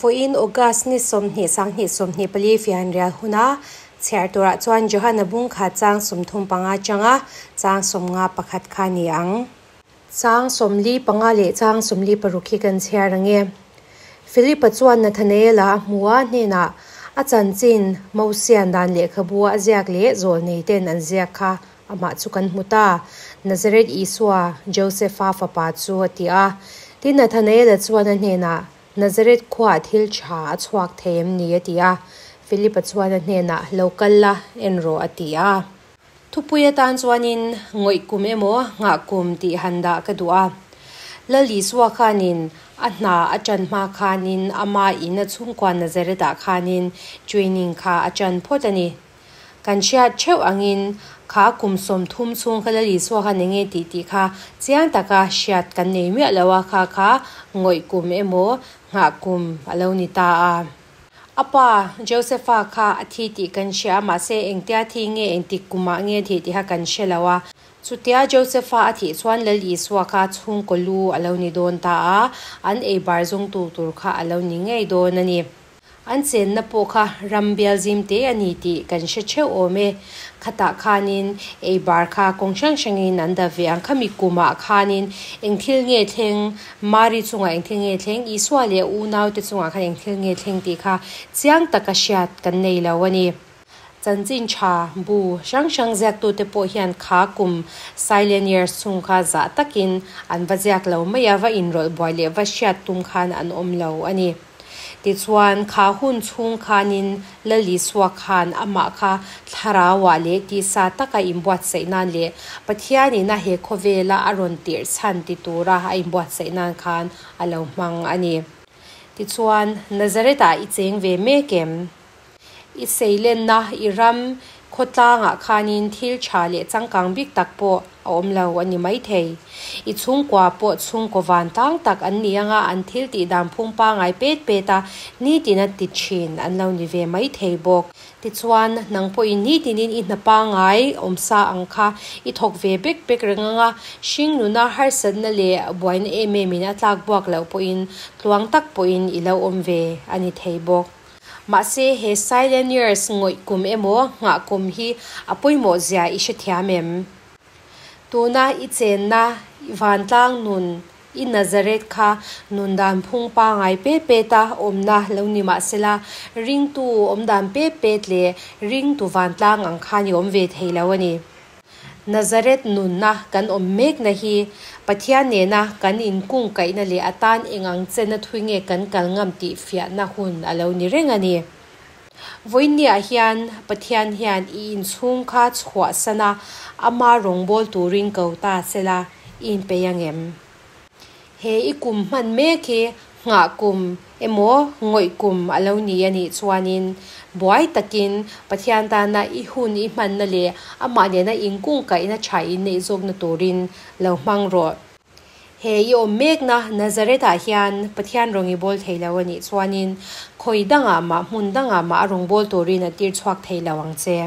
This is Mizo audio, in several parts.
Vawiin August ni 20 2024 fianrial huna chhiar turah chuan Johana bung kha chang 35 atanga chang 51 kha ni ang. Chang 45 leh chang 46 hi kan chhiar ange. Philipa chuan Nathanaela a hmu a hnenah a chanchin Mosian dan lehkhabu a ziak leh zawlnei ten an ziak kha amah chu kan hmu ta. Nazareth Isua, Josepha fapa chu a ti a. Tin Nathanaela chuan a hnenah, Nazareth khuaah thil tha a chhuak thei em ni? a ti a. Philipa chuan a hnenah, Lo kal la, en rawh a ti a. Thupui atan chuanin ngawih kum emaw nghah kum tih han dah ka duh a. Lal Isua khanin a hna a ṭan hma khanin ama in a chhungkua Nazareth-ah khanin training kha a ṭan phawt a ni. Kan hriat theuh angin kha kum 30 chhung kha Lal Isua khan eng nge tih tih kha chiang taka hriat kan nei miah lo a, kha kha ngawih kum emaw nghah kum a lo ni ta a. A pa Josepha kha a thi tih kan hria a, mahse engtia thi nge engtik kumah nge thih tih kha kan hre lo a. Chutia Josepha a thih chuan Lal Isua kha chhungkaw lu a lo ni dawn ta a, an eibar zawngtu tur kha a lo ni ngei dawn a ni. An chenna pawh kha ram bial zim te a ni tih kan hre theuh awm e. Khatah khanin ei bar kha kawng hrang hrangin an dah ve ang. Khami kumah khanin eng thil nge thleng, Mari chungah eng thil nge thleng, Isua leh a unaute chungah khan eng thil nge thleng tih kha chiang taka hriat kan nei lo a ni. Chanchin tha bu hrang hrang ziaktute pawh hian kha kum silent years chhung kha zah takin an va ziak lo mai a, va inrawlh buai leh va hriat tum khan an awm lo a ni. Tichuan, kha hun chhung khanin Lal Isua khan amah kha thlarauah leh tisa taka inbuatsaih nan leh Pathianin a he khawvela a rawn tirh chhan ti tura a inbuatsaih nan khan a lo hmang a ni. Tichuan, Nazareth-ah i cheng ve mek em? I seilenna i ram khawtlangah khanin thil tha leh changkang bik tak pawh a awm lo a ni maithei. I chhungkua pawh chhungkaw vantlang tak an ni anga an thil tih dan phung pangai pet pet a nitin a ti thin an lo ni ve maithei bawk. Tichuan, nang pawhin nitinin i hna pangai awmsa ang kha i thawk ve bek bek reng anga hringnuna harsatna leh buaina em emin a tlak buak loh pawhin tluang tak pawhin i lo awm ve a ni thei bawk. Mahse, he silent years ngawih kum emaw nghah kum hi a pawimawh zia i hrethiam em? Tuna i chenna i vantlang nun i Nazareth kha nun dan phung pangai pet pet a awmna lo ni mahsela, ringtu awmdan pet pet leh ringtu vantlang ang khan i awm ve thei lo a ni. Nazareth nunna kan awm mekna hi Pathian nena kan inkungkaihna leh a tan eng ang chena thui nge kan kal ngam tih fiahna hun a lo ni reng a ni. Vawiinniah hian Pathian hian i inchhung kha chhuahsan a, ama rawngbâwl turin ko ta sela i inpeih ang em? He i kum hman mek hi nghah kum emaw ngawih kum a lo ni a nih chuanin buai takin Pathian tana i hun i hmanna leh amah nena inkungkaihna tha in neih zawkna turin lo hmang rawh. He i awm mekna Nazareth-ah hian Pathian rawng i bawl thei lo a nih chuanin khawi dangah mah hmun dangah mah a rawng bawl turin a tir chhuak thei lo ang che.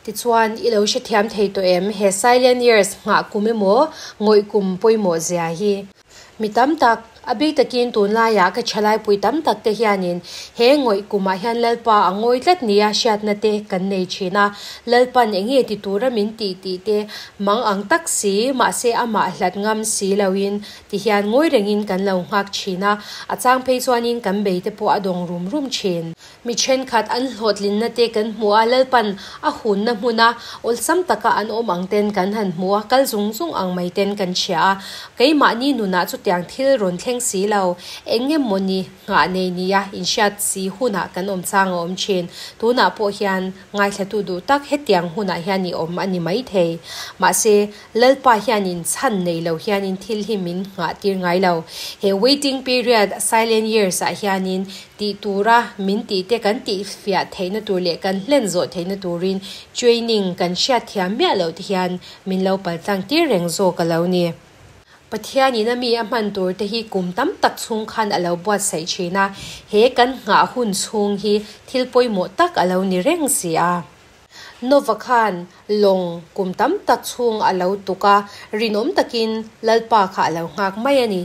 Tichuan, i lo hrethiam thei tawh em? He silent years nghah kum emaw, ngawih kum pawimawh zia hi. Mi tam tak, a bik takin tunlaiah ka thalaipui tam tak te hianin he ngawih kumah hian Lalpa a ngawi tlat nia hriatna te kan nei thin a. Lalpan eng nge ti tura min tih tih te mang ang tak si, mahse amah hlat ngam si loin ti hian ngawi rengin kan lo nghak thin a. A chang phei chuanin kan bei te pawh a dawng rum rum thin. Mi thenkhat an hlawhtlinna te kan hmu a, Lalpan a hunna hmuna awlsam taka an awm ang ten kan han hmu a, kal zung zung ang mai ten kan hria a. Keimahni nunah chutiang thil rawn thleng si lo, eng nge mawni nghah nei nia inhriat si hunah kan awm chang a awm thin. Tunah pawh hian ngaithlatu duh tak hetiang hunah hian i awm a ni maithei. Mahse, Lalpa hianin chhan nei lo hianin thil hi min nghah tir ngai lo. He waiting period, silent years, ah hianin tih tura min tih te kan tih fiah theihna tur leh kan hlen zawh theihna turin training kan hriat thiam miah loh te hian min lo paltlang tir reng zawk a lo ni. Pathianin a mi a hman tur te hi kum tam tak chhung khan a lo buatsaih thin a, he kan nghah hun chhung hi thil pawimawh tak a lo ni reng si a. Nova khan lawng kum tam tak chhung a lo tuk a, rinawm takin Lalpa kha a lo nghak mai a ni.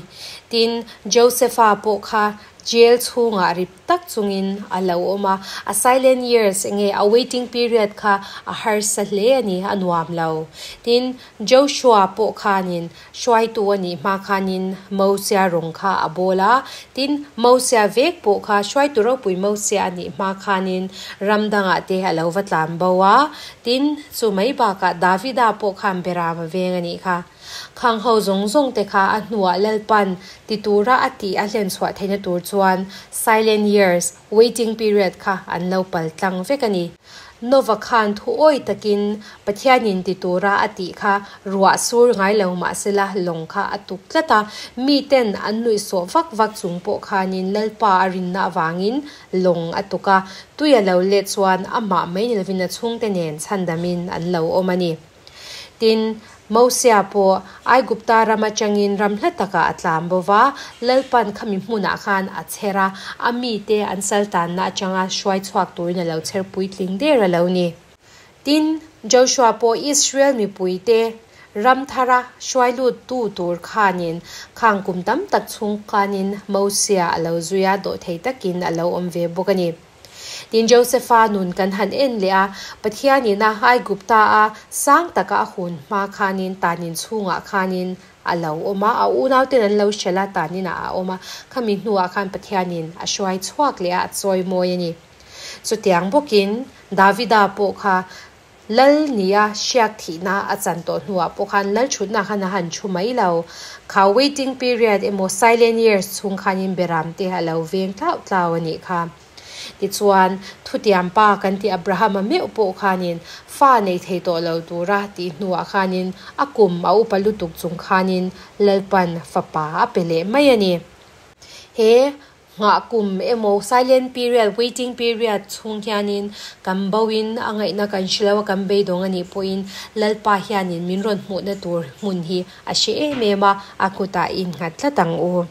Tin, Josepha pawh kha jail chhungah rip tak chungin a lo awm a, a silent years enge a waiting period kha a harsa hle a ni, a nuam lo. Tin, Joshua pawh khanin hruaitu a nih hma khanin Mosia rawng kha a bawl a, tin, Mosia vek pawh kha hruaitu ropui Mosia a nih hma khanin ram dangah te a lo va tlan bo a, tin, chu mai bakah Davida pawh khan beram a veng a nih kha. Khang ho zawng zawng te kha a hnuah Lalpan ti tura a tih a hlen chhuah theihna tur chuan silent years, waiting period, kha an lo pal tlang vek a ni. Nova khan thu awi takin Pathianin ti tura a tih kha ruah sur ngai lo mahsela lawng kha a tuk tlat a, miten an nuihsawh vak vak chung pawh khanin Lalpa a rinna avangin lawng a tuk a, tui a lo let chuan amah mai ni lovin a chhungte nen chhandamin an lo awm a ni. Tin, Mosia pawh Aigupta ram atangin ram hla takah a tlan bo va, Lalpan khami hmunah khan a chher a, a mite an saltanna atanga hruai chhuak turin a lo chher puitling der a lo ni. Tin, Joshua pawh Israel mipuite ram thara hruai luttu tur khanin khang kum tam tak chhung khanin Mosia a lo zui a, dawhthei takin a lo awm ve bawk a ni. Tin, Josefa nun kan han en leh a, Pathianin a Aigupta a sang taka a hun hma khanin tanin chhungah khanin a lo awm a, a unauten an lo hrelh a, taninah a awm a, khami hnuah khan Pathianin a hruai chhuak leh a, a chawi mawi a ni. Chutiang bawkin Davida pawh kha Lal nia hriak thihna a chan tawh hnuah pawh khan lal thutna khan a han thu mai lo. Kha waiting period emaw silent years chhung khanin beram te a lo veng tlau tlau a nih kha. Tichuan, thutiam pa kan tih Abrahama meuh pawh khanin fa nei thei tawh lo tura tih hnuah khanin a kum a upa lutuk chung khanin Lalpan fapa a pe leh mai a ni. He Nghah kum emaw silent period, waiting period, chhung hianin kan boin a ngaihna kan hre lo a, kan beidawng a nih pawhin Lalpa hianin min rawn hmuhna tur hmun hi a hre em em a, a kutah i innghat tlat ang u.